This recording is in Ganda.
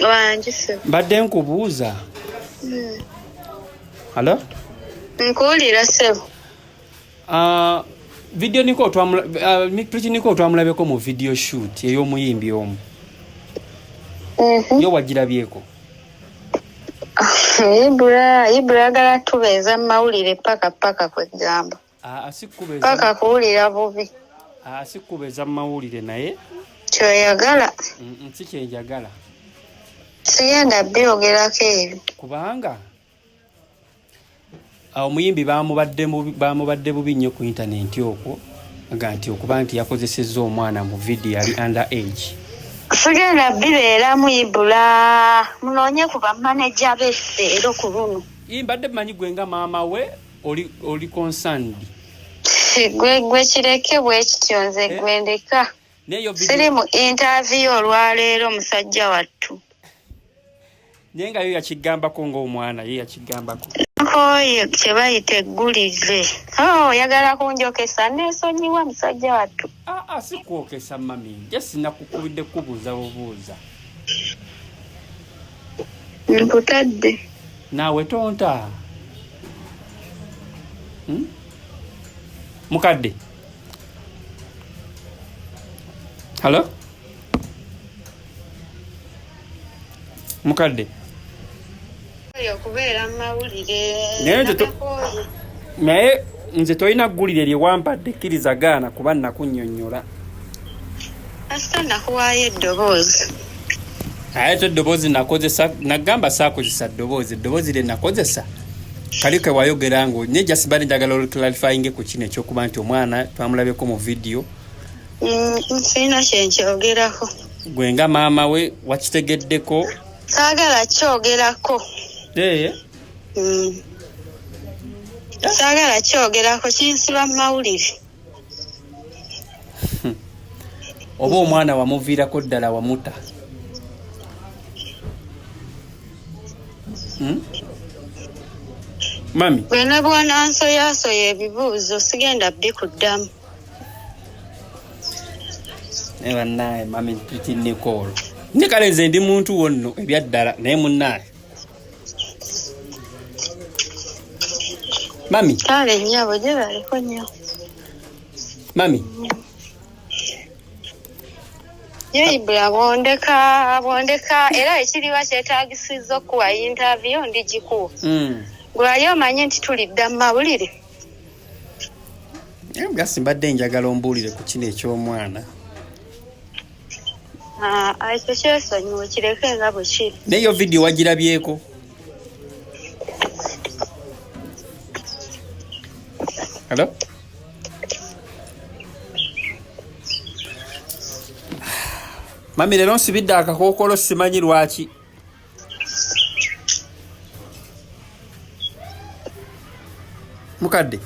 Wangi ssebo. Mbadde nkubuuza. Halo? Nkuwulira ssebo. Video niko twamula Pretty Nicole twamulabeko mu video shoot ey'omuyimbi omu. Yo wagirabyeko? Ibra, Ibra ayagala tubeeza mu mawulire paka paka kwegamba. Si kubeeza. Paka kuwulira bubi. Si kubeeza mu mawulire naye. Kyoyagala. Si kyenjagala. Sigenda byogerako ebyo. Kubanga omuyimbi bamubadde bubi nnyo ku intaneti okwo aga nti okuba nti yakozesezza omwana mu vidiyo yali under age. Sigenda bibeeramu Ibra, munoonye ku bamaneja beffe era ku luno. Mbadde mmanyi gwe nga maama we oli concerned. Gwe kireke bwe kityo nze gwe ndeka. Siri mu interview olwaleero musajja wattu. Naye nga yo yakigambako ng'omwana ye yakigambako. Nkooye kye bayita eggulize. Oyagala kunjokesa neesonyiwa musajja wattu. Si kwokesa mami, nje sinakukubidde kubuuza bubuuza. Nkutadde. Naawe tonta. Mukadde. Halo? Mukadde. Okubeera mu mawulire. Naye nze tolina ggulire lye wampadde kkiriza gaana kuba nnakunnyonnyola. Kasita nakuwaayo eddoboozi. Aye to eddoboozi nakozesa, nagamba saakozesa ddoboozi, eddoboozi lye nakozesa kali ke wayogera ngo naye just mbadde njagala oluclarifyinge ku kino ekyokuba nti omwana twamulabyeko mu vidiyo. Sirina kye nkyogerako. Gwe nga maama we wakitegeddeko? Saagala kyogerako. Saagala kyogerako, kinsiba mu mawulire. Oba omwana wamuviirako ddala wamuta? Mami. Gwe ne bw'onansoyaasoya ebibuuzo sigenda bikuddamu. Naye bannaaye mami Pretty Nicole. Naye kale nze ndi muntu wo nno ebya ddala naye munnaaye. Mami. Kale nnyabo gye baliko nnyo. Mami. Ye Ibra bwondeka era ekiriba kyetaagisizza okuwa interview ndigikuwa. Gwe wali omanyi nti tulidda mu mawulire? Gasi mbadde njagala ombuulire ku kino eky'omwana. Ekyo kyesonyiwe kireke nga bwe kiri. Naye yo vidiyo wagirabyeko? Hello? Mami leero nsibidde akakookolo simanyi lwaki. Mukadde.